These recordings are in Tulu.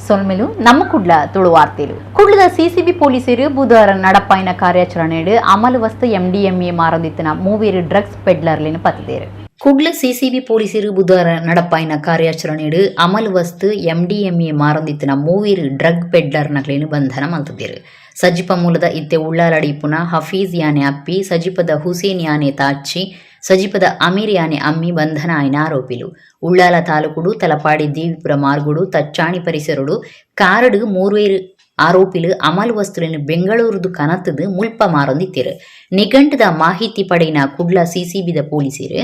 ಸೊಲ್ಮೆಲು ನಮ್ಮ ಕುಡ್ಲ ತುಳು ವಾರ್ತೆಲು. ಕುಡ್ಲದ ಸಿಸಿಬಿ ಪೊಲೀಸರು ಬುಧವಾರ ನಡಪಾಯಿನ ಕಾರ್ಯಾಚರಣೆಡ್ ಅಮಲ್ ವಸ್ತು ಎಂಡಿಎಂಎ ಮಾರೊಂದಿತ್ತಿನ ಮೂವೆರ್ ಡ್ರಗ್ಸ್ ಪೆಡ್ಲರ್ಲೆನ್ ಪತ್ತುದೆರ್. ಕುಡ್ಲ ಸಿಸಿಬಿ ಪೊಲೀಸರು ಬುಧವಾರ ನಡಪಾಯಿನ ಕಾರ್ಯಾಚರಣೆಡ್ ಅಮಲ್ ವಸ್ತು ಎಂಡಿಎಂಎ ಮಾರೊಂದಿತ್ತಿನ ಮೂವೆರ್ ಡ್ರಗ್ ಪೆಡ್ಲರ್ ನಕ್ಲೆನ್ ಬಂಧನ ಮಲ್ತುದೆರ್. ಸಜಿಪ ಮೂಲದ ಇತ್ತೆ ಉಳ್ಳಾಲಡ್ ಇಪ್ಪುನ ಹಫೀಜ್ ಯಾನೆ ಅಪ್ಪಿ, ಸಜಿಪದ ಹುಸೇನ್ ಯಾನೆ ತಾಚ್ಚಿ, ಸಜಿಪದ ಅಮೀರ್ ಯಾನೆ ಅಮ್ಮಿ ಬಂಧನ ಆಯಿನ ಆರೋಪಿಲು. ಉಳ್ಳಾಲ ತಾಲೂಕುಡು ತಲಪಾಡಿ ದೇವಿಪುರ ಮಾರ್ಗುಡು ತಚ್ಚಾಣಿ ಪರಿಸರಡು ಕಾರಡು ಮೂರ್ವೇರು ಆರೋಪಿಲು ಅಮಲ್ ವಸ್ತುಲೆನ್ ಬೆಂಗಳೂರುದು ಕನತುದು ಮುಲ್ಪ ಮಾರೊಂದಿತ್ತೆರ್. ನಿಘಂಟುದ ಮಾಹಿತಿ ಪಡೆಯಿನ ಕುಡ್ಲ ಸಿಸಿಬಿದ ಪೊಲೀಸೆರ್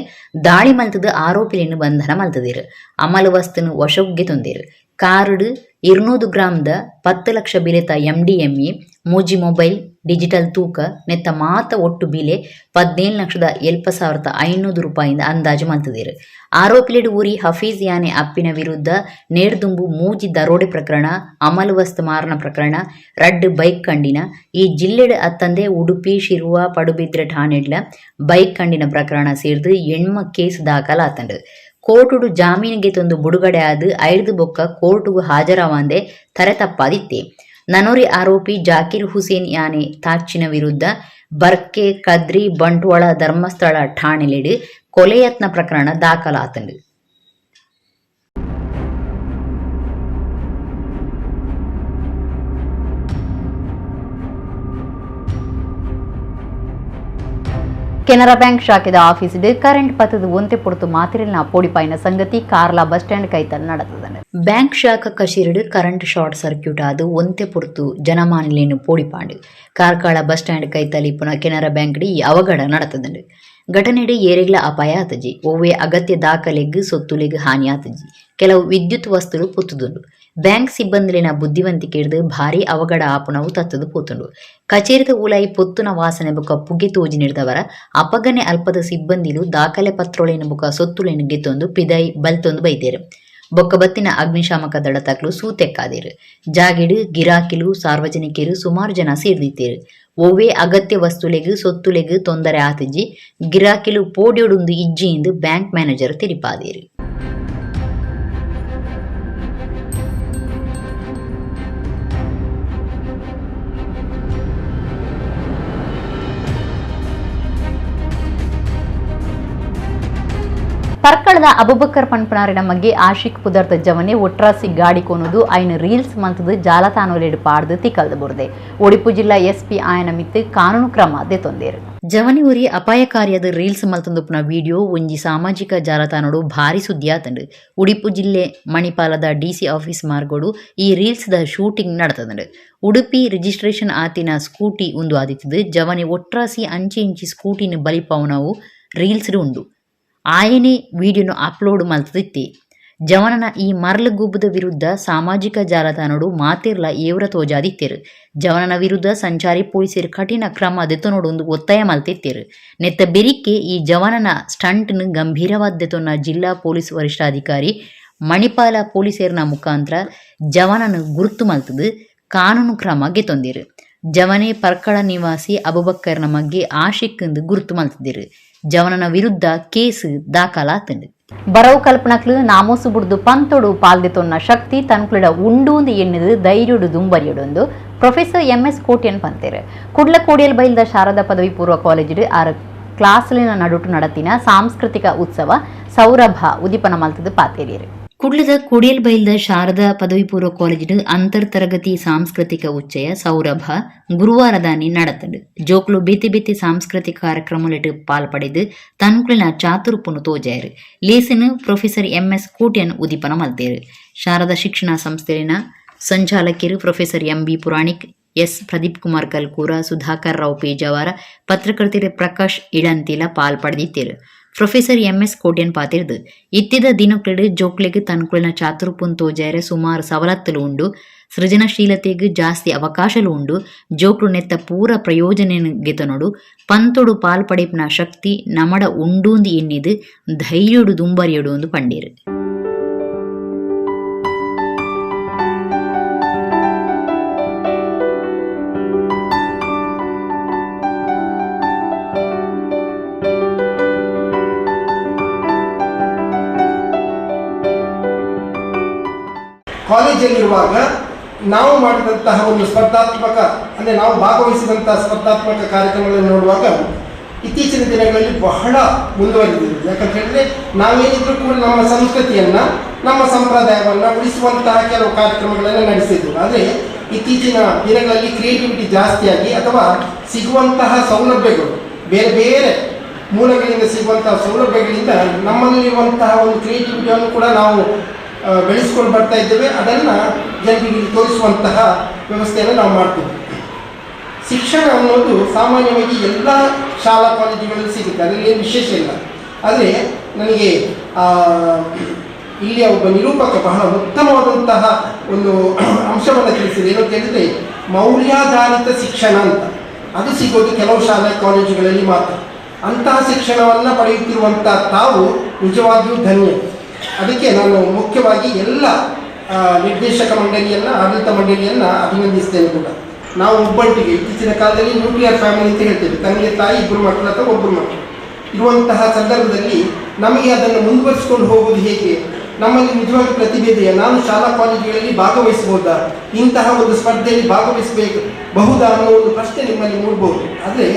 ದಾಳಿ ಮಲ್ತುದು ಆರೋಪಿಲೆನ್ ಬಂಧನ ಮಲ್ತುದೆರ್. ಅಮಲ್ ವಸ್ತುನು ವಶೊಕ್ ಗೆತೊಂದೆರ್. ಕಾರುಡು 200 ಗ್ರಾಂದ 10 ಲಕ್ಷ ಬಿಲೆತ ಎಂಡಿಎಂಎ, ಮೂಜಿ ಮೊಬೈಲ್, ಡಿಜಿಟಲ್ ತೂಕ ನೆತ್ತ ಮಾತ ಒಟ್ಟು ಬಿಲೆ 17,08,500 ರೂಪಾಯಿಂದ ಅಂದಾಜು ಮಲ್ತುದೆರ್. ಆರೋಪಿಲೆಡ್ ಒರಿ ಹಫೀಜ್ ಯಾನೆ ಅಪ್ಪಿನ ವಿರುದ್ಧ ನೇರ್ದುಂಬು ಮೂಜಿ ದರೋಡೆ ಪ್ರಕರಣ, ಅಮಲ್ ವಸ್ತು ಮಾರನ ಪ್ರಕರಣ, ರಡ್ಡ್ ಬೈಕ್ ಕಂಡಿನ, ಈ ಜಿಲ್ಲೆಡ್ ಅತ್ತಂದೆ ಉಡುಪಿ, ಶಿರ್ವ, ಪಡುಬಿದ್ರೆ ಠಾಣೆಡ್ಲ ಬೈಕ್ ಕಂಡಿನ ಪ್ರಕರಣ ಸೇರ್ದ್ 8 ಕೇಸ್ ದಾಖಲಾತುಂಡು. ಕೋರ್ಟುಡು ಜಾಮೀನು ಗೆತೊಂದು ಬುಡುಗಡೆ ಆದ್ ಐರ್ದ್ ಬೊಕ್ಕ ಕೋರ್ಟುಗು ಹಾಜರಾವಂದೆ ತರೆತಪ್ಪಾದಿತ್ತೆ. ನನೊರಿ ಆರೋಪಿ ಜಾಕೀರ್ ಹುಸೇನ್ ಯಾನೆ ತಾಚಿನ ವಿರುದ್ಧ ಬರ್ಕೆ, ಕದ್ರಿ, ಬಂಟ್ವಾಳ, ಧರ್ಮಸ್ಥಳ ಠಾಣೆಲೆಡ್ ಕೊಲೆಯತ್ನ ಪ್ರಕರಣ ದಾಖಲಾತುಂಡು. ಕೆನರಾ ಬ್ಯಾಂಕ್ ಶಾಖೆದ ಆಫೀಸ್ಡ್ ಕರೆಂಟ್ ಪತ್ತದ ಒಂತೆ ಪೊರ್ತು ಮಾತಿರಿನ ಪೋಡಿಪಾಯಿನ ಸಂಗತಿ ಕಾರ್ಲಾ ಬಸ್ ಸ್ಟ್ಯಾಂಡ್ ಕೈತಲ್ நடந்தது. ಬ್ಯಾಂಕ್ ಶಾಖ ಕಚೇರಿಡ್ ಕರೆಂಟ್ ಶಾರ್ಟ್ ಸರ್ಕ್ಯೂಟ್ ಆದ್ ಒಂತೆ ಪೊರ್ತು ಜನಮಾನಿಲೆನ್ ಪೋಡಿಪಾಂಡ್. ಕಾರ್ಕಳ ಬಸ್ ಸ್ಟ್ಯಾಂಡ್ ಕೈತಲ್ ಇಪ್ಪುನ ಕೆನರಾ ಬ್ಯಾಂಕ್ಡ್ ಈ ಅವಘಡ ನಡತುದುಂಡು. ಘಟನೆಡ್ ಏರೆಗ್ಲ ಅಪಾಯ ಆತುಜಿ. ಒವ್ವೇ ಅಗತ್ಯ ದಾಖಲೆಗ್, ಸೊತ್ತುಲೆಗ್ ಹಾನಿ ಆತುಜಿ. ಕೆಲವು ವಿದ್ಯುತ್ ವಸ್ತುಲು ಪೊತ್ತುದುಂಡು. ಬ್ಯಾಂಕ್ ಸಿಬ್ಬಂದಿಲೆನ ಬುದ್ಧಿವಂತಿಕೆಡ್ದ್ ಭಾರಿ ಅವಘಡ ಆಪುನವು ತತ್ತುದು ಪೋತುಂಡು. ಕಚೇರಿದ ಉಲಾಯಿ ಪೊತ್ತುನ ವಾಸನೆ ಬೊಕ್ಕ ಪುಗೆ ತೋಜಿನೆಡ್ದವರ ಅಪಗನೆ ಅಲ್ಪದ ಸಿಬ್ಬಂದಿಲು ದಾಖಲೆ ಪತ್ರೊಲೆನ್ ಬೊಕ್ಕ ಸೊತ್ತುಲೆನ್ ಗೆತೊಂದು ಪಿದಾಯಿ ಬಲ್ತೊಂದು ಬೈದೆರ್. ಬೊಕ್ಕ ಬತ್ತಿನ ಅಗ್ನಿಶಾಮಕ ದಳತಕ್ಲು ಸೂ ತೆಕ್ಕಾದೆರ್. ಜಾಗೆಡ್ ಗಿರಾಕಿಲು, ಸಾರ್ವಜನಿಕೆರ್ ಸುಮಾರ್ ಜನ ಸೇರ್ದಿತ್ತೆರ್. ಒವ್ವೇ ಅಗತ್ಯ ವಸ್ತುಲೆಗ್, ಸೊತ್ತುಲೆಗ್ ತೊಂದರೆ ಆತಿಜಿ. ಗಿರಾಕಿಲು ಪೋಡ್ಯೊಡುಂದು ಇಜ್ಜಿ ಇಂದ್ ಬ್ಯಾಂಕ್ ಮ್ಯಾನೇಜರ್ ತೆರಿಪಾದೆರ್. ಪರ್ಕಳದ ಅಬುಬಕ್ಕರ್ ಪನ್ಪನಾರಿನ ಮಗೆ ಆಶಿಕ್ ಪುದರ್ದ ಜವನೆ ಒಟ್ರಾಸಿ ಗಾಡಿ ಕೊನೊದು ಐನ್ ರೀಲ್ಸ್ ಮಂತುದು ಜಾಲತಾಣೊಲೆಡ್ ಪಾಡ್ದ್ ತಿಕಲ್ದ್ ಬುರ್ದೆ. ಒಡಿಪು ಜಿಲ್ಲಾ ಎಸ್ಪಿ ಆಯನ ಮಿತ್ತ್ ಕಾನೂನು ಕ್ರಮ ದೆತೊಂದೆರ್. ಜವನೆ ಒರಿ ಅಪಾಯಕಾರಿಯಾದ್ ರೀಲ್ಸ್ ಮಲ್ತೊಂದುಪ್ಪುನ ವಿಡಿಯೋ ಒಂಜಿ ಸಾಮಾಜಿಕ ಜಾಲತಾಣೊಡು ಭಾರಿ ಸುದ್ದಿ ಆತ್ಂಡ್. ಉಡುಪಿ ಜಿಲ್ಲೆ ಮಣಿಪಾಲದ ಡಿಸಿ ಆಫೀಸ್ ಮಾರ್ಗೊಡು ಈ ರೀಲ್ಸ್ ದ ಶೂಟಿಂಗ್ ನಡತುದುಂಡು. ಉಡುಪಿ ರಿಜಿಸ್ಟ್ರೇಷನ್ ಆತಿನ ಸ್ಕೂಟಿ ಉಂದು ಆದಿತ್ತುದು ಜವನೆ ಒಟ್ರಾಸಿ ಅಂಚಿ ಇಂಚಿ ಸ್ಕೂಟಿನ್ ಬಲಿಪಾವುನವು ರೀಲ್ಸ್ ಡ್ ಉಂಡು. ಆಯೆನೇ ವಿಡಿಯೋನು ಅಪ್ಲೋಡ್ ಮಲ್ತುದಿತ್ತೆ. ಜವನನ ಈ ಮರ್ಲ್ ಗೊಬ್ಬುದ ವಿರುದ್ಧ ಸಾಮಾಜಿಕ ಜಾಲತಾಣೊಡು ಮಾತೆರ್ಲಾ ಏವ್ರ ತೋಜಾದಿತ್ತೆರ್. ಜವನನ ವಿರುದ್ಧ ಸಂಚಾರಿ ಪೊಲೀಸೆರ್ ಕಠಿಣ ಕ್ರಮ ದೆತೊನೊಡು ಒತ್ತಾಯ ಮಲ್ತಿತ್ತೆರ್. ನೆತ್ತ ಬೆರಿಕ್ಕೆ ಈ ಜವನನ ಸ್ಟಂಟ್ ನ್ ಗಂಭೀರವಾದ್ ದೆತೊನ್ನ ಜಿಲ್ಲಾ ಪೊಲೀಸ್ ವರಿಷ್ಠಾಧಿಕಾರಿ ಮಣಿಪಾಲ ಪೊಲೀಸೆರ್ನ ಮುಖಾಂತರ ಜವನನ್ ಗುರ್ತು ಮಲ್ತುದು ಕಾನೂನು ಕ್ರಮ ಗೆತೊಂದೆರ್. ಜವನೆ ಪರ್ಕಳ ನಿವಾಸಿ ಅಬುಬಕ್ಕರ್ನ ಮಗೆ ಆಶಿಕ್ ಇಂದ್ ಗುರ್ತು ಮಲ್ತುದೆರ್. ಜವನನ ವಿರುದ್ಧ ಕೇಸ್ ದಾಖಲಾತ್ಂಡ್. ಬರವು ಕಲ್ಪನಕ್ಲು ನಾಮೋಸು ಬುಡ್ದು ಪಂತೊಡು ಪಾಲ್ದೆತೊನ್ನ ಶಕ್ತಿ ತನ್ಕುಲೆಡ ಉಂಡೂಂದು ಎನ್ನಿದ್ ಧೈರ್ಯೊಡು ದುಂಬರಿಯೊಡೊಂದು ಪ್ರೊಫೆಸರ್ ಎಂ.ಎಸ್. ಕೋಟ್ಯನ್ ಪಂತೆರ್. ಕುಡ್ಲ ಕೋಡಿಯಲ್ ಬೈಲ್ದ ಶಾರದಾ ಪದವಿ ಪೂರ್ವ ಕಾಲೇಜಿಡ್ ಆರ್ ಕ್ಲಾಸ್ಲಿನ ನಡುಟು ನಡತಿನ ಸಾಂಸ್ಕೃತಿಕ ಉತ್ಸವ ಸೌರಭ ಉದಿಪನ ಮಲ್ತುದು ಪಾತೆರಿಯೆರ್. ಕುಡ್ಲದ ಕೊಡಿಯಲ್ಬೈಲ್ದ ಶಾರದಾ ಪದವಿ ಪೂರ್ವ ಕಾಲೇಜಿಡ್ ಅಂತರ್ ತರಗತಿ ಸಾಂಸ್ಕೃತಿಕ ಉಚ್ಚಯ ಸೌರಭ ಗುರುವಾರದಾನಿ ನಡತ್ಂಡ್. ಜೋಕುಲು ಬೇತೆ ಬೇತೆ ಸಾಂಸ್ಕೃತಿಕ ಕಾರ್ಯಕ್ರಮಲೆಡ್ ಪಾಲ್ ಪಡೆದ್ ತನ್ಕುಲೆನ ಚಾತುರ್ಪುನು ತೋಜಾಯೆರ್. ಲೇಸ್ನ್ ಪ್ರೊಫೆಸರ್ ಎಂ.ಎಸ್. ಕೋಟ್ಯನ್ ಉದಿಪನ ಮಲ್ತೆರ್. ಶಾರದಾ ಶಿಕ್ಷಣ ಸಂಸ್ಥೆಲೆನ ಸಂಚಾಲಕೆರ್ professor M B. Puranik, S. Pradeep Kumar Kalkura, Sudhakar Rao Pejawar, ಪತ್ರಕರ್ತೆರ್ Prakash ಇಳಂತಿಲ ಪಾಲ್ ಪಡೆದಿತ್ತೆರ್. Professor MS. ಕೋಟ್ಯನ್ ಪಾತೆರ್ದ್, ಇತ್ತೆದ ದಿನೊಕ್ಲೆಡ್ ಜೋಕ್ಲೆಗ್ ತನ್ಕುಲೆನ ಚಾತುರ್ಪುನು ತೋಜಾಯೆರೆ ಸುಮಾರ್ ಸವಲತ್ತುಲು ಉಂಡು. ಸೃಜನಶೀಲತೆಗ್ ಜಾಸ್ತಿ ಅವಕಾಶಲು ಉಂಡು. ಜೋಕ್ಲು ನೆತ್ತ ಪೂರ ಪ್ರಯೋಜನೆನ್ ಗೆತೊನೊಡು. ಪಂತೊಡು ಪಾಲ್ ಪಡೆಪುನ ಶಕ್ತಿ ನಮಡ ಉಂಡೂಂದು ಎನ್ನಿದ್ ಧೈರ್ಯೊಡು ದುಂಬರಿಯೊಡು ಪಂದ್ ಪಂಡೆರ್. ಕಾಲೇಜಲ್ಲಿರುವಾಗ ನಾವು ಮಾಡಿದಂತಹ ಒಂದು ಸ್ಪರ್ಧಾತ್ಮಕ, ಅಂದರೆ ನಾವು ಭಾಗವಹಿಸಿದಂತಹ ಸ್ಪರ್ಧಾತ್ಮಕ ಕಾರ್ಯಕ್ರಮಗಳನ್ನು ನೋಡುವಾಗ ಇತ್ತೀಚಿನ ದಿನಗಳಲ್ಲಿ ಬಹಳ ಮುಂದುವರಿದಿದೆ. ಯಾಕಂತ ಹೇಳಿದರೆ, ನಾವೇನಿದ್ರೂ ಕೂಡ ನಮ್ಮ ಸಂಸ್ಕೃತಿಯನ್ನು, ನಮ್ಮ ಸಂಪ್ರದಾಯವನ್ನು ಉಳಿಸುವಂತಹ ಕೆಲವು ಕಾರ್ಯಕ್ರಮಗಳನ್ನು ನಡೆಸಿದ್ದೆವು. ಆದರೆ ಇತ್ತೀಚಿನ ದಿನಗಳಲ್ಲಿ ಕ್ರಿಯೇಟಿವಿಟಿ ಜಾಸ್ತಿಯಾಗಿ ಅಥವಾ ಸಿಗುವಂತಹ ಸೌಲಭ್ಯಗಳು, ಬೇರೆ ಬೇರೆ ಮೂಲಗಳಿಂದ ಸಿಗುವಂತಹ ಸೌಲಭ್ಯಗಳಿಂದ ನಮ್ಮಲ್ಲಿರುವಂತಹ ಒಂದು ಕ್ರಿಯೇಟಿವಿಟಿಯನ್ನು ಕೂಡ ನಾವು ಬೆಳೆಸ್ಕೊಂಡು ಬರ್ತಾ ಇದ್ದೇವೆ. ಅದನ್ನು ಜನರಿಗೆ ತೋರಿಸುವಂತಹ ವ್ಯವಸ್ಥೆಯನ್ನು ನಾವು ಮಾಡ್ತೀವಿ. ಶಿಕ್ಷಣ ಅನ್ನೋದು ಸಾಮಾನ್ಯವಾಗಿ ಎಲ್ಲ ಶಾಲಾ ಕಾಲೇಜುಗಳಲ್ಲಿ ಸಿಗುತ್ತೆ, ಅದರಲ್ಲಿ ಏನು ವಿಶೇಷ ಇಲ್ಲ. ಆದರೆ ನನಗೆ ಇಲ್ಲಿಯ ಒಬ್ಬ ನಿರೂಪಕ ಬಹಳ ಉತ್ತಮವಾದಂತಹ ಒಂದು ಅಂಶವನ್ನು ತಿಳಿಸಿದೆ. ಏನು ಅಂತ ಹೇಳಿದರೆ, ಮೌಲ್ಯಾಧಾರಿತ ಶಿಕ್ಷಣ ಅಂತ. ಅದು ಸಿಗೋದು ಕೆಲವು ಶಾಲೆ ಕಾಲೇಜುಗಳಲ್ಲಿ ಮಾತ್ರ. ಅಂತಹ ಶಿಕ್ಷಣವನ್ನು ಪಡೆಯುತ್ತಿರುವಂಥ ತಾವು ನಿಜವಾಗಿಯೂ ಧನ್ಯ. ಅದಕ್ಕೆ ನಾನು ಮುಖ್ಯವಾಗಿ ಎಲ್ಲ ನಿರ್ದೇಶಕ ಮಂಡಳಿಯನ್ನು, ಆಡಳಿತ ಮಂಡಳಿಯನ್ನು ಅಭಿನಂದಿಸ್ತೇನೆ ಕೂಡ. ನಾವು ಒಬ್ಬಂಟಿಗೆ, ಇತ್ತೀಚಿನ ಕಾಲದಲ್ಲಿ ನ್ಯೂಕ್ಲಿಯರ್ ಫ್ಯಾಮಿಲಿ ಅಂತ ಹೇಳ್ತೇವೆ, ತಂದೆ ತಾಯಿ, ಇಬ್ಬರು ಮಕ್ಕಳು ಅಥವಾ ಒಬ್ಬರು ಮಕ್ಕಳು ಇರುವಂತಹ ಸಂದರ್ಭದಲ್ಲಿ ನಮಗೆ ಅದನ್ನು ಮುಂದುವರಿಸಿಕೊಂಡು ಹೋಗುವುದು ಹೇಗೆ? ನಮ್ಮಲ್ಲಿ ನಿಜವಾಗಿ ಪ್ರತಿಭೆ ಇದೆಯಾ? ನಾನು ಶಾಲಾ ಕಾಲೇಜುಗಳಲ್ಲಿ ಭಾಗವಹಿಸ್ಬೋದಾ? ಇಂತಹ ಒಂದು ಸ್ಪರ್ಧೆಯಲ್ಲಿ ಭಾಗವಹಿಸಬೇಕು ಬಹುದಾ ಅನ್ನೋ ಒಂದು ಪ್ರಶ್ನೆ ನಿಮ್ಮಲ್ಲಿ ಮೂಡ್ಬೋದು. ಆದರೆ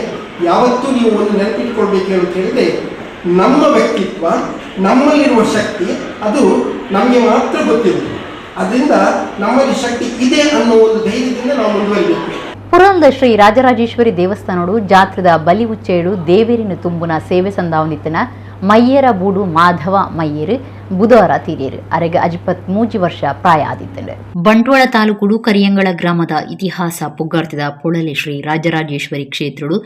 ಯಾವತ್ತೂ ನೀವು ಒಂದು ನೆನಪಿಟ್ಕೊಳ್ಬೇಕು ಅಂತ ಹೇಳಿದರೆ, ನಮ್ಮ ವ್ಯಕ್ತಿತ್ವ, ನಮ್ಮಲ್ಲಿರುವ ಶಕ್ತಿ ಅದು ನಮಗೆ ಮಾತ್ರ ಗೊತ್ತಿರುವುದು. ಅದರಿಂದ ನಮ್ಮಲ್ಲಿ ಶಕ್ತಿ ಇದೆ ಅನ್ನೋ ಒಂದು ಧೈರ್ಯದಿಂದ ನಾವು ಮುಂದುವರಿಬೇಕು. ಪುರಲ್ದ ಶ್ರೀ ರಾಜರಾಜೇಶ್ವರಿ ದೇವಸ್ಥಾನಡು ಜಾತ್ರದ ಬಲಿ ಉಚ್ಚೇಡು ದೇವೇರಿನ ತುಂಬುನ ಸೇವೆ ಸಂದಾವನಿತ್ತನ ಮಯ್ಯರ ಬೂಡು ಮಾಧವ ಮಯ್ಯರು ಬುಧವಾರ ತೀರಿಯರು. ಅರೆಗೆ 53 ವರ್ಷ ಪ್ರಾಯ ಆದಿತ್ತಂಡು. ಬಂಟ್ವಾಳ ತಾಲೂಕುಡು ಕರಿಯಂಗಳ ಗ್ರಾಮದ ಇತಿಹಾಸ ಪುಗಾರ್ತಿದ ಪೊಳಲಿ ಶ್ರೀ ರಾಜರಾಜೇಶ್ವರಿ ಕ್ಷೇತ್ರಡು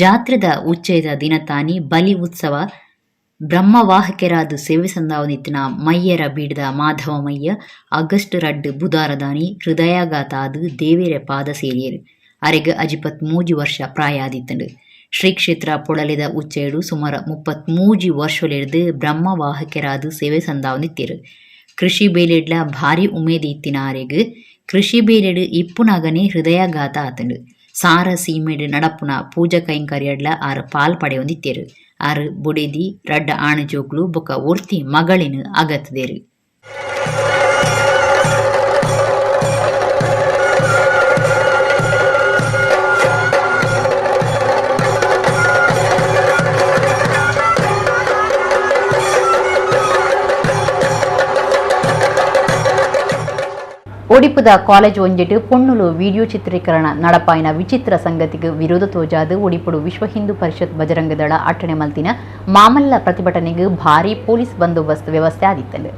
ಜಾತ್ರೆದ ಉಚ್ಚಯದ ದಿನತಾನಿ ಬಲಿ ಉತ್ಸವ ಬ್ರಹ್ಮವಾಹಕೆರಾದ ಸೇವೆ ಸಂದಾವನಿತ್ತಿನ ಮಯ್ಯರ ಬೀಡದ ಮಾಧವ ಮಯ್ಯ ಆಗಸ್ಟ್ 2 ಬುಧಾರದಾನಿ ಹೃದಯಾಘಾತ ಆದ್ ದೇವೆರೆ ಪಾದ ಸೇರಿಯರು. ಅರೆಗ್ 53 ವರ್ಷ ಪ್ರಾಯ ಆದಿತ್ತಂಡು. ಶ್ರೀ ಕ್ಷೇತ್ರ ಪೊಳಲಿದ ಉಚ್ಚಯಡು ಸುಮಾರು 33 ವರ್ಷಲೆರ್ದು ಬ್ರಹ್ಮವಾಹಕೆರಾದ ಸೇವೆ ಸಂದಾವನಿತ್ತಿರು. ಕೃಷಿ ಬೇಲೆಡ್ಲ ಭಾರಿ ಉಮೇದಿ ಇತ್ತಿನ ಆರೆಗ್ ಕೃಷಿ ಬೇಲೆಡ್ ಇಪ್ಪುನಾಗನೆ ಹೃದಯಾಘಾತ ಆತಂಡು. ಸಾರ ಸೀಮೆಡ್ ನಡಪುನ ಪೂಜಾ ಕೈಂಕರ್ಯಡ್ಲ ಆರ್ ಪಾಲ್ ಪಡೆಯೊಂದಿತ್ತೇರು. ಆರ್ ಬುಡೆದಿ, ರಡ್ಡ ಆಣ್ ಜೋಕ್ಲು ಬೊಕ ಒರ್ತಿ ಮಗಳಿನ ಅಗತ್ದೇರು. ಒಡಿಪುದ ಕಾಲೇಜ್ ಒಂಜೆಟ್ ಪೊಣ್ಣುಲು ವಿಡಿಯೋ ಚಿತ್ರೀಕರಣ ನಡಪಾಯಿನ ವಿಚಿತ್ರ ಸಂಗತಿಗೆ ವಿರೋಧ ತೋಜಾದು ಒಡಿಪುಡು ವಿಶ್ವ ಹಿಂದೂ ಪರಿಷತ್ ಬಜರಂಗದಳ ಅಟ್ಟಣೆ ಮಲ್ತಿನ ಮಾಮಲ್ಲ ಪ್ರತಿಭಟನೆಗೆ ಭಾರೀ ಪೊಲೀಸ್ ಬಂದೋಬಸ್ತ್ ವ್ಯವಸ್ಥೆ ಆದಿತ್ತಂಡು.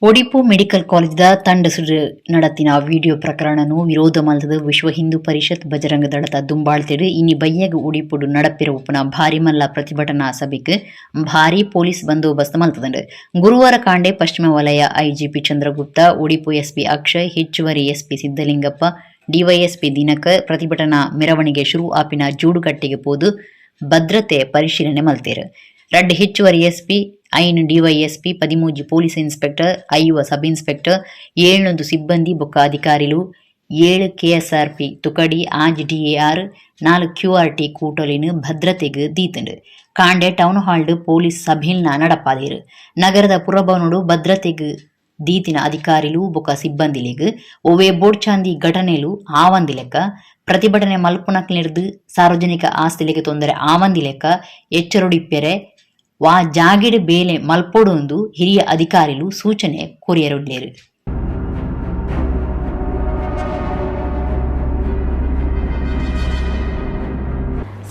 ಒಡಿಪು ಮೆಡಿಕಲ್ ಕಾಲೇಜ್ದ ತಂಡಸುಡು ನಡತಿನ ವಿಡಿಯೋ ಪ್ರಕರಣನು ವಿರೋಧ ಮಲ್ತದ ವಿಶ್ವ ಹಿಂದೂ ಪರಿಷತ್ ಬಜರಂಗ ದಳದ ದುಂಬಾಳ್ತಿಡು ಇನಿ ಬಯ್ಯಗ್ ಒಡಿಪುಡು ನಡಪಿರುವುಪುನ ಭಾರಿ ಮಲ್ಲ ಪ್ರತಿಭಟನಾ ಸಭೆಕ್ ಭಾರಿ ಪೊಲೀಸ್ ಬಂದೋಬಸ್ತ್ ಮಲ್ತದಂಡು. ಗುರುವಾರ ಕಾಂಡೆ ಪಶ್ಚಿಮ ವಲಯ ಐಜಿಪಿ ಚಂದ್ರಗುಪ್ತ, ಒಡಿಪು ಎಸ್ಪಿ ಅಕ್ಷಯ್, ಹೆಚ್ಚುವರಿ ಎಸ್ಪಿ ಸಿದ್ದಲಿಂಗಪ್ಪ, ಡಿವೈಎಸ್ಪಿ ದಿನಕರ್ ಪ್ರತಿಭಟನಾ ಮೆರವಣಿಗೆ ಶುರು ಆಪಿನ ಜೂಡುಕಟ್ಟೆಗೆ ಪೋದು ಭದ್ರತೆ ಪರಿಶೀಲನೆ ಮಲ್ತೇರು. 2 ಹೆಚ್ಚುವರಿ SP, 5 DYSP, 13 police inspector, 5 sub inspector, 700 ಸಿಬ್ಬಂದಿ ಬೊಕ್ಕ ಅಧಿಕಾರಿಲು, 7 ಕೆಎಸ್ಆರ್ಪಿ ತುಕಡಿ, 6 ಡಿಎಆರ್, 4 ಕ್ಯೂಆರ್ಟಿ ಕೂಟಲಿನ ಭದ್ರತೆಗೆ ದೀತಂಡು. ಕಾಂಡೆ ಟೌನ್ ಹಾಲ್ಡ್ ಪೊಲೀಸ್ ಸಭೆಲ್ನ ನಡಪಾದಿರು. ನಗರದ ಪುರಭವನಡು ಭದ್ರತೆಗೆ ದೀತಿನ ಅಧಿಕಾರಿಲು ಬೊಕ್ಕ ಸಿಬ್ಬಂದಿಲಿಗ್ ಒವ್ವೇ ಬೋಡ್ಚಾಂದಿ ಘಟನೆಲು ಆವಂದಿ ಲೆಕ್ಕ, ಪ್ರತಿಭಟನೆ ಮಲ್ಪುನಕ್ಲೆರ್ದ್ ಸಾರ್ವಜನಿಕ ಆಸ್ತಿಲೆಗ್ ತೊಂದರೆ ಆವಂದಿ ಲೆಕ್ಕ ಎಚ್ಚರೊಡಿಪ್ಪೆರೆ ವಾ ಜಾಗೆಡ್ ಬೇಲೆ ಮಲ್ಪೊಡುಂದು ಹಿರಿಯ ಅಧಿಕಾರಿಲು ಸೂಚನೆ ಕೊರಿಯರುಲ್ಲೆರ್.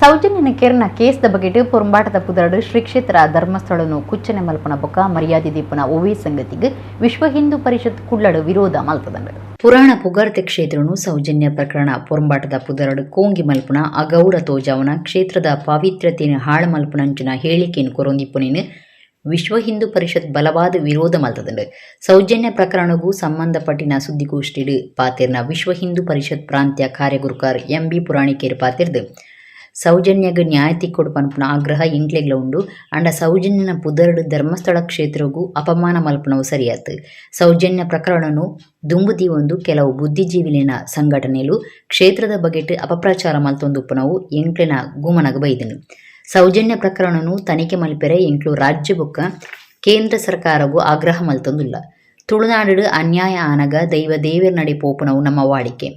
ಸೌಜನ್ಯನ ಕೆರ್ನ ಕೇಸ್ದ ಬಗೆಟ್ ಪೊರಂಬಾಟದ ಪುದರಡು ಶ್ರೀ ಕ್ಷೇತ್ರ ಧರ್ಮಸ್ಥಳನು ಕುಚ್ಚನೆ ಮಲ್ಪನ ಬೊಕ್ಕ ಮರ್ಯಾದೆ ದೀಪನ ಒವ್ವೇ ಸಂಗತಿಗೆ ವಿಶ್ವ ಹಿಂದೂ ಪರಿಷತ್ ಕುಳ್ಳಡು ವಿರೋಧ ಮಲ್ತದಂಡು. ಪುರಾಣ ಪುಗಾರ್ತೆ ಕ್ಷೇತ್ರನು ಸೌಜನ್ಯ ಪ್ರಕರಣ ಪೊರಂಬಾಟದ ಪುದರಡು ಕೋಂಗಿ ಮಲ್ಪುನ ಅಗೌರ ತೋಜಾವನ ಕ್ಷೇತ್ರದ ಪಾವಿತ್ರ್ಯತೆಯನ್ನು ಹಾಳು ಮಲ್ಪುನಂಚಿನ ಹೇಳಿಕೆಯನ್ನು ಕೊರೊಂದಿಪ್ಪುನೇನು ವಿಶ್ವ ಹಿಂದೂ ಪರಿಷತ್ ಬಲವಾದ ವಿರೋಧ ಮಲ್ತದಂಡು. ಸೌಜನ್ಯ ಪ್ರಕರಣಗೂ ಸಂಬಂಧಪಟ್ಟಿನ ಸುದ್ದಿಗೋಷ್ಠಿಡು ಪಾತೆರ್ನ ವಿಶ್ವ ಹಿಂದೂ ಪರಿಷತ್ ಪ್ರಾಂತ್ಯ ಕಾರ್ಯಗುರುಕಾರ್ ಎಂ ಬಿ ಪುರಾಣಿಕೇರ್ ಪಾತೆರ್ದು ಸೌಜನ್ಯಗ್ ನ್ಯಾಯ ತಿಕ್ಕೊಡು ಪನ್ಪುನ ಆಗ್ರಹ ಎಂಕ್ಲೆಗ್ಲ ಉಂಡು. ಅಂಡ ಸೌಜನ್ಯನ ಪುದರ್ಡ್ ಧರ್ಮಸ್ಥಳ ಕ್ಷೇತ್ರಗೂ ಅಪಮಾನ ಮಲ್ಪುನವು ಸರಿಯಾತು. ಸೌಜನ್ಯ ಪ್ರಕರಣನು ದುಂಬು ದೀವೊಂದು ಕೆಲವು ಬುದ್ಧಿಜೀವಿಲೆನ ಸಂಘಟನೆಲು ಕ್ಷೇತ್ರದ ಬಗೆಟ್ ಅಪಪ್ರಚಾರ ಮಲ್ತೊಂದು ಉಪ್ಪುನವು ಎಂಕ್ಲೆನ ಗುಮನಗ್ ಬೈದುಂಡು. ಸೌಜನ್ಯ ಪ್ರಕರಣನು ತನಿಖೆ ಮಲ್ಪೆರೆ ಎಂಕ್ಲು ರಾಜ್ಯ ಬೊಕ್ಕ ಕೇಂದ್ರ ಸರ್ಕಾರಗೂ ಆಗ್ರಹ ಮಲ್ತೊಂದುಲ್ಲ. ತುಳುನಾಡು ಅನ್ಯಾಯ ಆನಗ ದೈವ ದೇವೆರ್ ನಡೆ ಪೋಪುನವು ನಮ್ಮ ವಾಡಿಕೆ.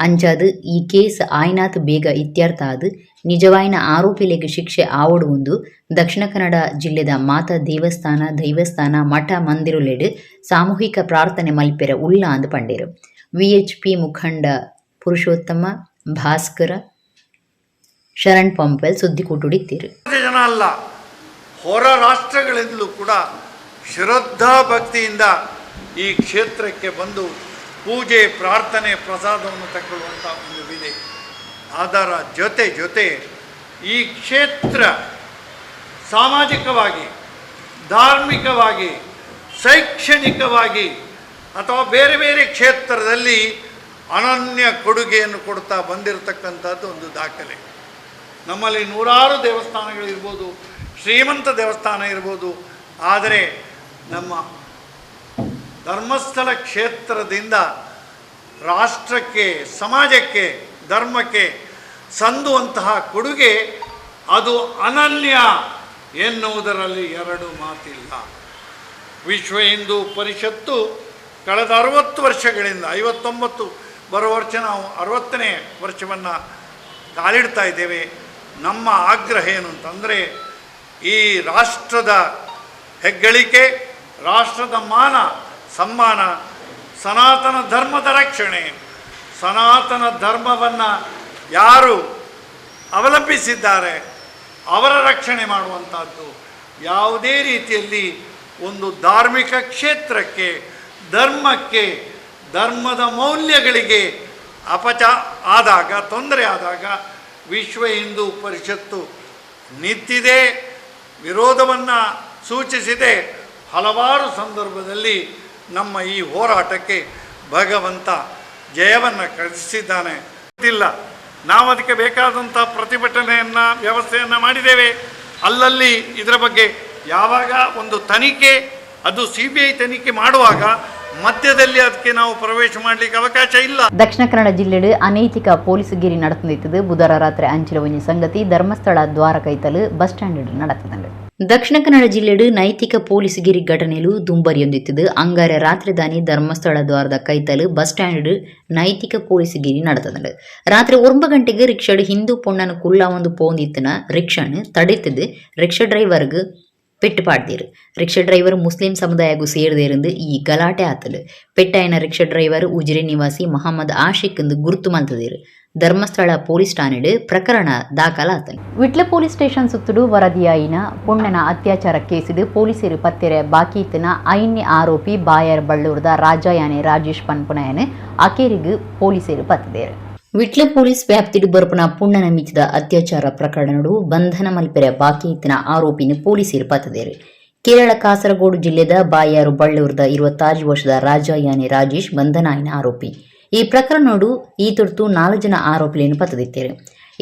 ಅಂಚಾದ್ ಈ ಕೇಸ್ ಆಯ್ನಾತ್ ಬೇಗ ಇತ್ಯರ್ಥ ಆದ್ ನಿಜವಾಯಿನ ಆರೋಪಿಲೆಗ್ ಶಿಕ್ಷೆ ಆವೊಡು ಉಂದು ದಕ್ಷಿಣ ಕನ್ನಡ ಜಿಲ್ಲೆದ ಮಾತ ದೇವಸ್ಥಾನ, ದೈವಸ್ಥಾನ, ಮಠ ಮಂದಿರಲೆಡ್ ಸಾಮೂಹಿಕ ಪ್ರಾರ್ಥನೆ ಮಲ್ಪೆರೆ ಉಲ್ಲ ಅಂದ್ ಪಂಡೆರ್. ವಿಎಚ್ಪಿ ಮುಖಂಡ ಪುರುಷೋತ್ತಮ, ಭಾಸ್ಕರ, ಶರಣ್ ಪಂಪ್ವೆಲ್ ಸುದ್ದಿಕೂಟೊಡು ಇತ್ತೆರ್. ಜನ ಅಲ್ಲ, ಹೊರ ರಾಷ್ಟ್ರಗಳಿಂದಲೂ ಕೂಡ ಶ್ರದ್ಧಾ ಭಕ್ತಿಯಿಂದ ಈ ಕ್ಷೇತ್ರಕ್ಕೆ ಬಂದು ಪೂಜೆ, ಪ್ರಾರ್ಥನೆ, ಪ್ರಸಾದವನ್ನು ತಗೊಳ್ಳುವಂಥ ಒಂದು ವಿಧಿ. ಅದರ ಜೊತೆ ಜೊತೆ ಈ ಕ್ಷೇತ್ರ ಸಾಮಾಜಿಕವಾಗಿ, ಧಾರ್ಮಿಕವಾಗಿ, ಶೈಕ್ಷಣಿಕವಾಗಿ ಅಥವಾ ಬೇರೆ ಬೇರೆ ಕ್ಷೇತ್ರದಲ್ಲಿ ಅನನ್ಯ ಕೊಡುಗೆಯನ್ನು ಕೊಡ್ತಾ ಬಂದಿರತಕ್ಕಂಥದ್ದು ಒಂದು ದಾಖಲೆ. ನಮ್ಮಲ್ಲಿ ನೂರಾರು ದೇವಸ್ಥಾನಗಳಿರ್ಬೋದು, ಶ್ರೀಮಂತ ದೇವಸ್ಥಾನ ಇರ್ಬೋದು, ಆದರೆ ನಮ್ಮ ಧರ್ಮಸ್ಥಳ ಕ್ಷೇತ್ರದಿಂದ ರಾಷ್ಟ್ರಕ್ಕೆ, ಸಮಾಜಕ್ಕೆ, ಧರ್ಮಕ್ಕೆ ಸಂದುವಂತಹ ಕೊಡುಗೆ ಅದು ಅನನ್ಯ ಎನ್ನುವುದರಲ್ಲಿ ಎರಡು ಮಾತಿಲ್ಲ. ವಿಶ್ವ ಹಿಂದೂ ಪರಿಷತ್ತು ಕಳೆದ 60 ವರ್ಷಗಳಿಂದ, 59 ಬರುವ ವರ್ಷ ನಾವು 60ನೇ ವರ್ಷವನ್ನು ಕಾಲಿಡ್ತಾ ಇದ್ದೇವೆ. ನಮ್ಮ ಆಗ್ರಹ ಏನು ಅಂತಂದರೆ, ಈ ರಾಷ್ಟ್ರದ ಹೆಗ್ಗಳಿಕೆ, ರಾಷ್ಟ್ರದ ಮಾನ ಸಮ್ಮಾನ, ಸನಾತನ ಧರ್ಮದ ರಕ್ಷಣೆ, ಸನಾತನ ಧರ್ಮವನ್ನು ಯಾರು ಅವಲಂಬಿಸಿದ್ದಾರೆ ಅವರ ರಕ್ಷಣೆ ಮಾಡುವಂಥದ್ದು. ಯಾವುದೇ ರೀತಿಯಲ್ಲಿ ಒಂದು ಧಾರ್ಮಿಕ ಕ್ಷೇತ್ರಕ್ಕೆ, ಧರ್ಮಕ್ಕೆ, ಧರ್ಮದ ಮೌಲ್ಯಗಳಿಗೆ ಅಪಚ ಆದಾಗ, ತೊಂದರೆ ಆದಾಗ ವಿಶ್ವ ಹಿಂದೂ ಪರಿಷತ್ತು ನಿಂತಿದೆ, ವಿರೋಧವನ್ನು ಸೂಚಿಸಿದೆ. ಹಲವಾರು ಸಂದರ್ಭದಲ್ಲಿ ನಮ್ಮ ಈ ಹೋರಾಟಕ್ಕೆ ಭಗವಂತ ಜಯವನ್ನು ಕಳಿಸಿದ್ದಾನೆ. ಇಲ್ಲ, ನಾವು ಅದಕ್ಕೆ ಬೇಕಾದಂಥ ಪ್ರತಿಭಟನೆಯನ್ನು, ವ್ಯವಸ್ಥೆಯನ್ನು ಮಾಡಿದ್ದೇವೆ. ಅಲ್ಲಲ್ಲಿ ಇದರ ಬಗ್ಗೆ ಯಾವಾಗ ಒಂದು ತನಿಖೆ, ಅದು ಸಿಬಿಐ ತನಿಖೆ ಮಾಡುವಾಗ ಮಧ್ಯದಲ್ಲಿ ಅದಕ್ಕೆ ನಾವು ಪ್ರವೇಶ ಮಾಡಲಿಕ್ಕೆ ಅವಕಾಶ ಇಲ್ಲ. ದಕ್ಷಿಣ ಕನ್ನಡ ಜಿಲ್ಲೆಡ್ ಅನೈತಿಕ ಪೊಲೀಸ್ ಗಿರಿ നടത്തുന്നിത്തത്. ಬುಧವಾರ ರಾತ್ರಿ ಅಂಚಿನ ಒಂಜಿ ಸಂಗತಿ ಧರ್ಮಸ್ಥಳ ದ್ವಾರ ಕೈತಲು ಬಸ್ ಸ್ಟ್ಯಾಂಡ್ നടത്തുന്നുണ്ട്. ದಕ್ಷಿಣ ಕನ್ನಡ ಜಿಲ್ಲೆಡ್ ನೈತಿಕ ಪೊಲೀಸ್ ಗಿರಿ ಘಟನೆಲು ದುಂಬರಿಯೊಂದಿತ್ತದು. ಅಂಗಾರೆ ರಾತ್ರಿ ದಾನಿ ಧರ್ಮಸ್ಥಳ ದ್ವಾರದ ಕೈತಲು ಬಸ್ ಸ್ಟ್ಯಾಂಡ್ ನೈತಿಕ ಪೊಲೀಸ್ ಗಿರಿ നടത്തുന്നുണ്ട്. ರಾತ್ರಿ 9 ಗಂಟೆಗೆ ರಿಕ್ಷಾಡ್ ಹಿಂದೂ ಪೊಣ್ಣನ ಕುಲ್ಲ ಒಂದು ಪೋಂದಿತ್ತನ ರಿಕ್ಷಾನ್ ತಡೆತದು ರಿಕ್ಷಾ ಡ್ರೈವರ್ಗ್ ಪೆಟ್ಟು ಪಾಡ್ದೀರು. Rickshaw driver Muslim ಸಮುದಾಯಗೂ ಸೇರ್ದೇರಿಂದು ಈ ಗಲಾಟೆ ಆತಲು. ಪೆಟ್ಟಾಯಿನ ರಿಕ್ಷಾ ಡ್ರೈವರ್ ಉಜಿರೆ ನಿವಾಸಿ ಮೊಹಮ್ಮದ್ ಆಶಿಕ್ ಎಂದು ಗುರುತು ಮಲ್ತದೀರು. ಧರ್ಮಸ್ಥಳ ಪೊಲೀಸ್ ಠಾಣೆಡ್ ಪ್ರಕರಣ ದಾಖಲಾತನು. ವಿಟ್ಲ ಪೊಲೀಸ್ ಸ್ಟೇಷನ್ ಸುತ್ತುಡು ವರದಿಯಾಯಿನ ಪೊಣ್ಣನ ಅತ್ಯಾಚಾರ ಕೇಸಿಡು ಪೊಲೀಸರು ಪತ್ತೆರೆ ಬಾಕೀತನ ಐನ್ಯ ಆರೋಪಿ ಬಾಯರ್ ಬಳ್ಳೂರ್ದ ರಾಜಾಯಾನೆ ರಾಜೇಶ್ ಪನ್ಪುನಯನ್ ಅಕೇರಿಗು ಪೊಲೀಸರು ಪತ್ತದೇರು. ವಿಟ್ಲ ಪೊಲೀಸ್ ವ್ಯಾಪ್ತಿಡು ಬರುಪನ ಪುಣ್ಣನ ಮಿಚ್ಚಿದ ಅತ್ಯಾಚಾರ ಪ್ರಕರಣಡು ಬಂಧನ ಮಲ್ಪೆರೆ ಬಾಕಿ ಇತ್ತಿನ ಆರೋಪಿನ ಪೊಲೀಸರು ಪತ್ತದೇರು. ಕೇರಳ ಕಾಸರಗೋಡು ಜಿಲ್ಲೆದ ಬಾಯಾರು ಬಳ್ಳೂರ್ದ 26 ವರ್ಷದ ರಾಜ ಯಾನೆ ರಾಜೇಶ್ ಬಂಧನ ಆಯಿನ ಆರೋಪಿ. ಈ ಪ್ರಕರಣೋಡು ಈ ತುರ್ತು 4 ಜನ ಆರೋಪಿಲೇನು ಪತ್ತದಿತ್ತೇರು.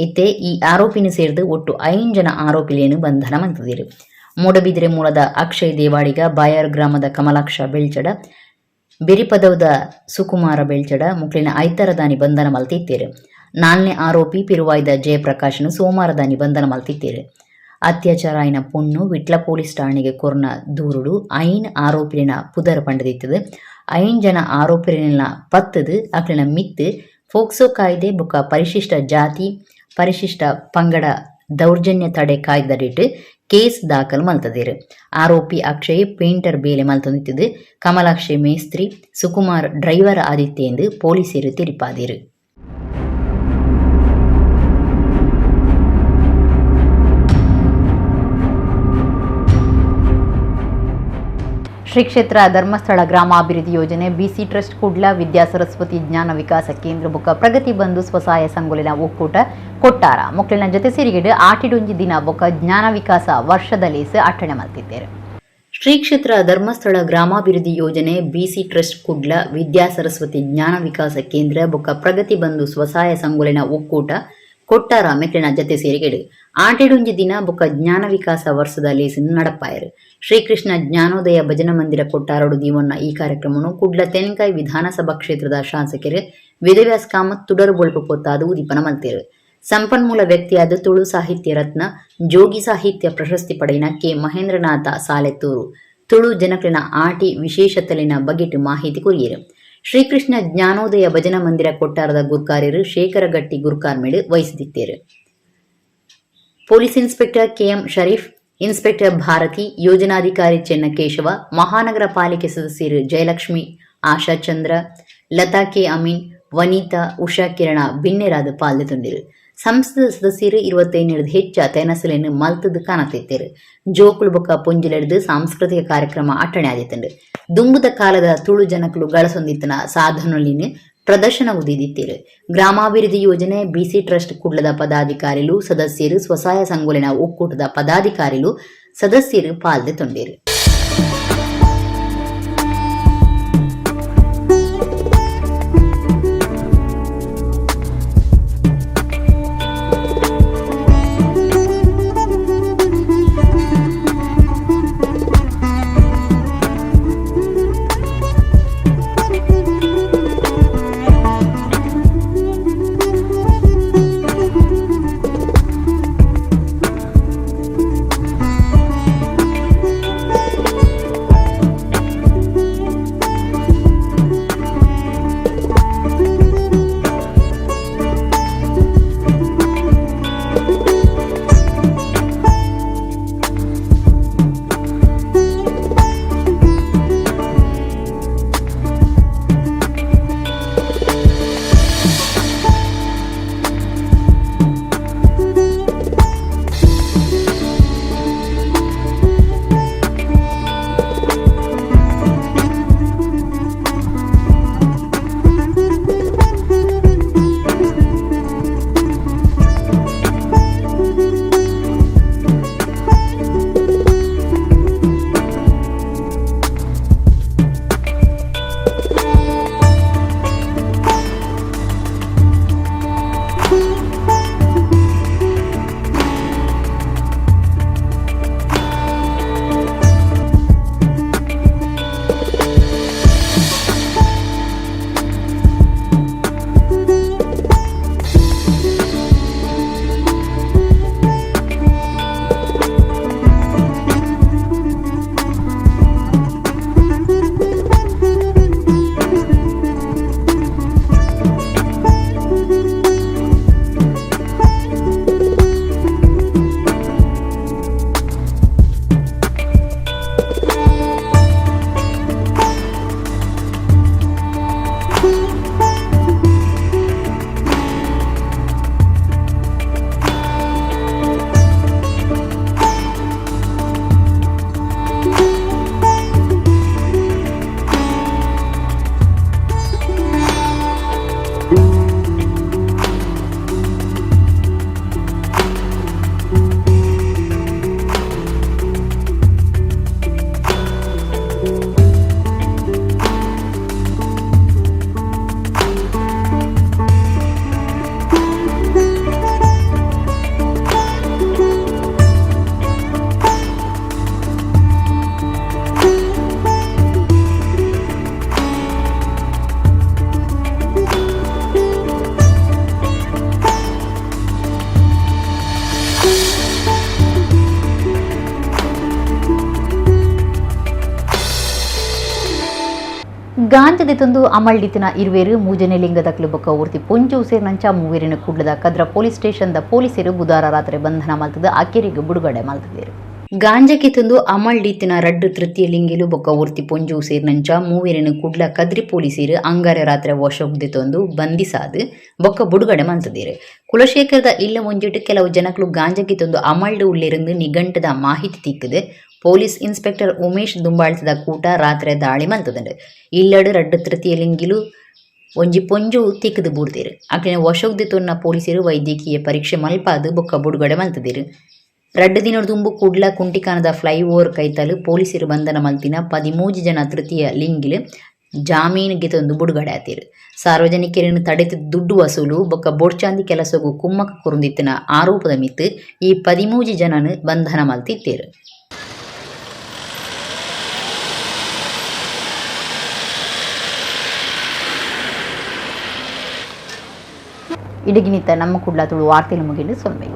ಇತ್ತೆ ಈ ಆರೋಪಿನ ಸೇರಿದು ಒಟ್ಟು 5 ಜನ ಆರೋಪಿಲೇನು ಬಂಧನ ಮಂತದಿರು. ಮೂಡಬಿದಿರೆ ಮೂಲದ ಅಕ್ಷಯ್ ದೇವಾಡಿಗ, ಬಾಯಾರು ಗ್ರಾಮದ ಕಮಲಾಕ್ಷ ಬೆಳ್ಚಡ, ಬೆರಿಪದವದ ಸುಕುಮಾರ ಬೆಳ್ಚಡ ಮುಕ್ಳಿನ ಐತರದಾನಿ ಬಂಧನ ಮಲ್ತಿತ್ತೇರು. ನಾಲ್ನೇ ಆರೋಪಿ ಪಿರುವಾಯ್ದ ಜಯಪ್ರಕಾಶ್ನು ಸೋಮವಾರದಾನಿ ಬಂಧನ ಮಲ್ತಿತ್ತೇರು. ಅತ್ಯಾಚಾರ ಆಯಿನ ಪೊಣ್ಣು ವಿಟ್ಲ ಪೊಲೀಸ್ ಠಾಣೆಗೆ ಕೊರ್ನ ದೂರುಡು 5 ಆರೋಪಿನ ಪುದರ್ ಪಂಡದಿತ್ತದು. 5 ಜನ ಆರೋಪಿನ ಪತ್ತದು ಅಕ್ಲಿನ ಮಿತ್ತು ಫೋಕ್ಸೋ ಕಾಯ್ದೆ ಬೊಕ್ಕ ಪರಿಶಿಷ್ಟ ಜಾತಿ ಪರಿಶಿಷ್ಟ ಪಂಗಡ ದೌರ್ಜನ್ಯ ತಡೆ ಕಾಯ್ದಡಿಟ್ಟು ಕೇಸ್ ದಾಖಲು ಮಲ್ತದಿರು. ಆರೋಪಿ ಅಕ್ಷಯ್ ಪೇಂಟರ್ ಬೇಲೆ ಮಲ್ತೊಂದಿತ್ತದು. ಕಮಲಾಕ್ಷಿ ಮೇಸ್ತ್ರಿ, ಸುಕುಮಾರ್ ಡ್ರೈವರ್ ಆದಿತ್ಯ ಎಂದು ಪೊಲೀಸರು ತಿಳಿಪಾದಿರು. ಶ್ರೀ ಕ್ಷೇತ್ರ ಧರ್ಮಸ್ಥಳ ಗ್ರಾಮಾಭಿವೃದ್ಧಿ ಯೋಜನೆ, ಬಿಸಿ ಟ್ರಸ್ಟ್ ಕುಡ್ಲ, ವಿದ್ಯಾ ಸರಸ್ವತಿ ಜ್ಞಾನ ವಿಕಾಸ ಕೇಂದ್ರ ಬೊಕ್ಕ ಪ್ರಗತಿ ಬಂಧು ಸ್ವಸಹಾಯ ಸಂಘಲಿನ ಒಕ್ಕೂಟ ಕೊಟ್ಟಾರ ಮಕ್ಕಳಿನ ಜೊತೆ ಸೇರಿಗೆಡು ಆಟಿಡೊಂಜಿ ದಿನ ಬೊಕ್ಕ ಜ್ಞಾನ ವಿಕಾಸ ವರ್ಷದ ಲೇಸ್ ಅಟ್ಟಣೆ ಮಲ್ತಿದ್ದಾರೆ. ಶ್ರೀ ಕ್ಷೇತ್ರ ಧರ್ಮಸ್ಥಳ ಗ್ರಾಮಾಭಿವೃದ್ಧಿ ಯೋಜನೆ, ಬಿಸಿ ಟ್ರಸ್ಟ್ ಕುಡ್ಲ, ವಿದ್ಯಾ ಸರಸ್ವತಿ ಜ್ಞಾನ ವಿಕಾಸ ಕೇಂದ್ರ ಬೊಕ್ಕ ಪ್ರಗತಿ ಬಂಧು ಸ್ವಸಹಾಯ ಸಂಘಲಿನ ಒಕ್ಕೂಟ ಕೊಟ್ಟಾರ ಮೆಕ್ಲಿನ ಜತೆ ಸೇರಿಗೆಡು ಆಟೆಡುಂಜಿ ದಿನ ಬೊಕ್ಕ ಜ್ಞಾನ ವಿಕಾಸ ವರ್ಷದ ಲೇಸಿನ ನಡಪಾಯರು. ಶ್ರೀಕೃಷ್ಣ ಜ್ಞಾನೋದಯ ಭಜನಾ ಮಂದಿರ ಕೊಟ್ಟಾರೋಡು ದೀವಣ್ಣ ಈ ಕಾರ್ಯಕ್ರಮವನ್ನು ಕುಡ್ಲ ತೆನ್ಕಾಯಿ ವಿಧಾನಸಭಾ ಕ್ಷೇತ್ರದ ಶಾಸಕರು ವೇದವ್ಯಾಸ್ ಕಾಮತ್ ತುಡರು ಬೊಳ್ಪು ಪೊತ್ತಾದು ಉದೀಪನ ಮಲ್ತೇರು. ಸಂಪನ್ಮೂಲ ವ್ಯಕ್ತಿಯಾದ ತುಳು ಸಾಹಿತ್ಯ ರತ್ನ, ಜೋಗಿ ಸಾಹಿತ್ಯ ಪ್ರಶಸ್ತಿ ಪಡೆಯಿನ ಕೆ ಮಹೇಂದ್ರನಾಥ ಸಾಲೆತ್ತೂರು Tulu ಜನಕ್ಲೆನ ಆಟಿ ವಿಶೇಷತಲಿನ ಬಗೆಟ್ ಮಾಹಿತಿ ಕೊರಿಯೆರು. ಶ್ರೀಕೃಷ್ಣ ಜ್ಞಾನೋದಯ ಭಜನಾ ಮಂದಿರ ಕೊಟ್ಟಾರದ ಗುರ್ಕಾರ್ಯರು ಶೇಖರಗಟ್ಟಿ ಗುರ್ಕಾರ್ಮೇಡು ವಹಿಸಿದಿತ್ತೇರು. Police inspector KM Sharif, inspector Bharathi, ಯೋಜನಾಧಿಕಾರಿ ಚೆನ್ನಕೇಶವ, ಮಹಾನಗರ ಪಾಲಿಕೆ ಸದಸ್ಯರು ಜಯಲಕ್ಷ್ಮಿ, ಆಶಾ ಚಂದ್ರ, ಲತಾ ಕೆ ಅಮೀನ್, ವನಿತಾ, ಉಷಾ ಕಿರಣ ಬಿನ್ನೆರಾದ ಪಾಲ್ದೆ. ಸಂಸದ ಸದಸ್ಯರು 25 ಹೆಚ್ಚ ತೆನಸಲೆನ್ ಮಲ್ತದ್ ಕಾಣತಿತ್ತೇರು. ಜೋಕುಲು ಬೊಕ್ಕ ಪೊಂಜುಲೆಡ್ದು ಸಾಂಸ್ಕೃತಿಕ ಕಾರ್ಯಕ್ರಮ ಅಟ್ಟಣೆ ಆದಿತ್ತುಂಡು. ದುಂಬುದ ಕಾಲದ ತುಳು ಜನಕುಲು ಗಳಸೊಂದಿತ್ತನ ಸಾಧನೊಲಿನ್ ಪ್ರದರ್ಶನ ಉದಿದಿತ್ತೀರು. ಗ್ರಾಮಾಭಿವೃದ್ಧಿ ಯೋಜನೆ, ಬಿಸಿ ಟ್ರಸ್ಟ್ ಕುಡ್ಲದ ಪದಾಧಿಕಾರಿಲು, ಸದಸ್ಯರು, ಸ್ವಸಹಾಯ ಸಂಘೊಲೆನ ಒಕ್ಕೂಟದ ಪದಾಧಿಕಾರಿಲು, ಸದಸ್ಯರು ಪಾಲ್ದೆ ತೊಂಡೇರು. ಗಾಂಜದಿತೊಂದು ಅಮಲ್ಡಿತಿನ ಇರುವೇರು ಮೂಜನೆ ಲಿಂಗದ ಬೊಕ್ಕ ಊರ್ತಿ ಪೊಂಜು ಸೇರಿನಂಚ ಮೂವೇರಿನ ಕುಡ್ಲದ ಕದ್ರ ಪೊಲೀಸ್ ಸ್ಟೇಷನ್ the ಪೊಲೀಸರು ಬುಧವಾರ ರಾತ್ರಿ ಬಂಧನ ಮಲ್ತದ ಅಕೆರಿಗೆ ಬಿಡುಗಡೆ ಮಲ್ತದೇರು. ಗಾಂಜಕ್ಕೆ ತಂದು ಅಮಲ್ಡಿತಿನ ರಡ್ಡು ತೃತೀಯ ಲಿಂಗಿಲು ಬೊಕ್ಕ ಊರ್ತಿ ಪೊಂಜು ಸೇರಿನಂಚ ಮೂವೇರಿನ ಕುಡ್ಲ ಕದ್ರಿ ಪೊಲೀಸರು ಅಂಗಾರೆ ರಾತ್ರಿ ವಶೋಗ್ದಿತೊಂದು ಬಂಧಿಸಾದು ಬೊಕ್ಕ ಬಿಡುಗಡೆ ಮಲ್ತದೇರು. ಕುಲಶೇಖರದ ಇಲ್ಲ ಮುಂಜಿಟ್ಟು ಕೆಲವು ಜನಗಳು ಗಾಂಜಕ್ಕೆ ತಂದು ಅಮಲ್ಡು ಉಳ್ಳಿருந்து ನಿಘಂಟದ ಮಾಹಿತಿ ತಿಕ್ಕದು ಪೊಲೀಸ್ ಇನ್ಸ್ಪೆಕ್ಟರ್ ಉಮೇಶ್ ದುಂಬಾಳ್ತದ ಕೂಟ ರಾತ್ರಿ ದಾಳಿ ಮಲ್ತದಂಡು. ಇಲ್ಲಡು ರಡ್ಡು ತೃತೀಯ ಲಿಂಗಿಲು ಒಂಜಿ ಪೊಂಜು ತಿಕ್ಕದು ಬೂಡ್ತೇರು. ಅಕ್ಲಿನ ವಶೋಗ್ದಿ ತೊನ್ನ ಪೊಲೀಸರು ವೈದ್ಯಕೀಯ ಪರೀಕ್ಷೆ ಮಲ್ಪಾದು ಬೊಕ್ಕ ಬುಡುಗಡೆ ಮಲ್ತದಿರು. ರಡ್ಡು ದಿನದ ದುಂಬು ಕುಡ್ಲ ಕುಂಟಿಕಾನದ ಫ್ಲೈಓವರ್ ಕೈತಲು ಪೊಲೀಸರು ಬಂಧನ ಮಲ್ತಿನ 13 ಜನ ತೃತೀಯ ಲಿಂಗಿಲು ಜಾಮೀನಿಗೆ ತಂದು ಬುಡುಗಡೆ ಆತೀರು. ಸಾರ್ವಜನಿಕರನ್ನು ತಡೆದು ದುಡ್ಡು ವಸೂಲು ಬೊಕ್ಕ ಬೋಡ್ಚಾಂದಿ ಕೆಲಸಗು ಕುಮ್ಮಕ್ಕ ಕುರುಂದಿತ್ತಿನ ಆರೋಪದ ಮಿತ್ತು ಈ 13 ಜನನು ಬಂಧನ ಮಲ್ತಿತ್ತೇರು. ಇಡಗಿನಿತ ನಮ್ಮ ಕುಡ್ಲ ತುಳು ವಾರ್ತೆಲು ಮುಗಿಲು ಸೊಲ್ಮೆ.